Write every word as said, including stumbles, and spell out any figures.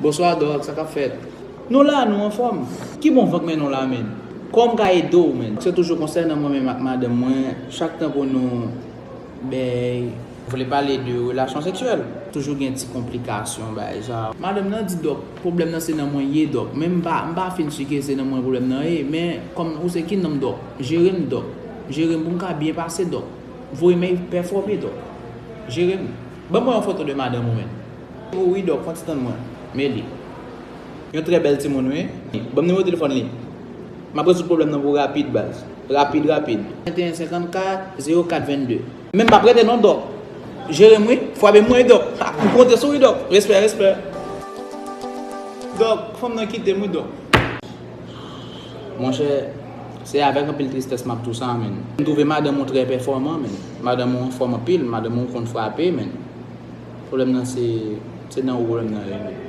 Bonswa dòk, sa k ap fèt? Nou la, nou anfòm. Ki bon van k mennen w la, menn? Kòman m ka ede w, menn? Se toujou konsènan mwen menm ak madanm mwen, chak tan pou nou bay, vle pale de relasyon seksyèl, toujou gen ti konplikasyon, bagay sa. Madanm nan di dòk, pwoblèm nan se nan mwen ye dòk, men m pa, m pa fin si ke se nan mwen pwoblèm nan ye, men kòm ou se ki nonm dòk, jere m dòk, jere m pou m ka byen pase dòk, voye m al pèfòme dòk, jere m. Ban mwen yon foto de madanm ou, menn. Wi dòk, fò ti tann mwen. Men li. Yon trè bèl timoun, wi. Ban m nimewo telefòn li. M ap rezoud pwoblèm nan pou rapid, baz. Rapid, rapid. Venteyen senkannkat, zewo kat vennde. Men m p ap rete non, dòk. Jere m, wi. Frape m, wi, dòk. Ha, m konte sou wi, dòk. Respè, respè. Dòk, fanm nan kite m, wi, dòk. Monchè, se avèk anpil tristès m ap di w sa, menn. M twouve madanm ou trè pèfòman, menn. Madanm ou anfòm anpil, madanm ou konn frape, menn. Pwoblèm nan se, se nan ou pwoblèm nan ye, menn.